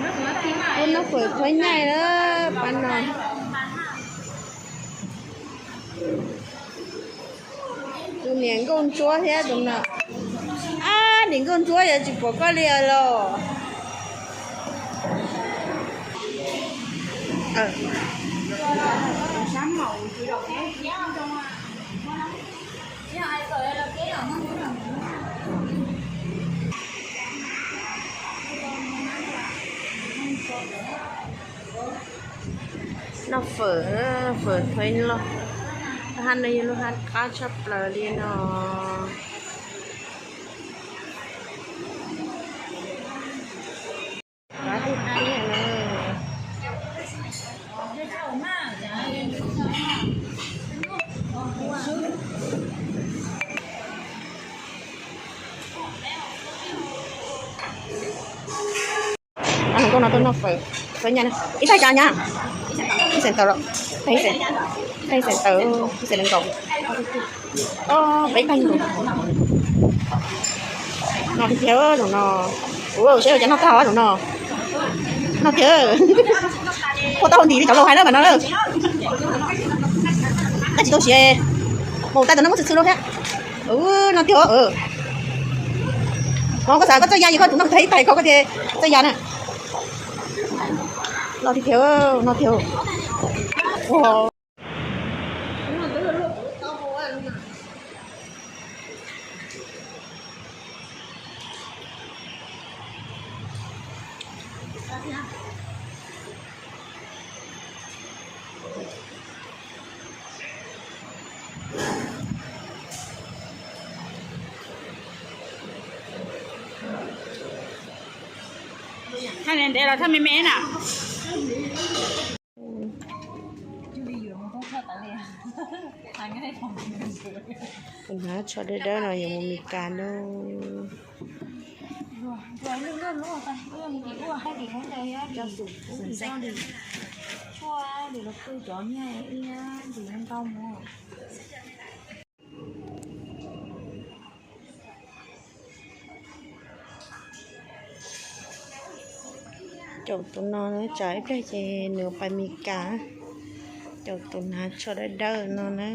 Tus no fawm khaub ncaig na, pab no. Tus niam nkauj ntsuab thiab tus no. Ab, niam nkauj ntsuab yog tsis pom koj li los. Noj fawm, fawm khaub ncaig los. Lub hab no yog lub hab qab tshaj plaws li no. Nkauj no tuaj noj fawm, fawm nyab, ib tag cas nyab, ib xees tawm los, ib xees tawm, ib xees nees nkaum, peb tag nkaus. No tiag tiag no, ua saib ua cas noj tag ua no, no tiag. Ua tau ntim li cov laus hais na mas no. Tab tsis tau siav, mus tais tam no muab txhwb txhwb lub thiab. No tiag. Hos koj xav koj txawj ya es koj tus noj tag ib tais koj tias txawj ya na. Los tiag tiag, no tiag. Thaj ntev los thaj me me na. Tus hnav tsho dawb dawb no yuav mus Mes Kas lauj. Caum tus no na, tsam ib pliag ces nws pais Mes Kas. Caum tus hnav tsho dawb dawb no na.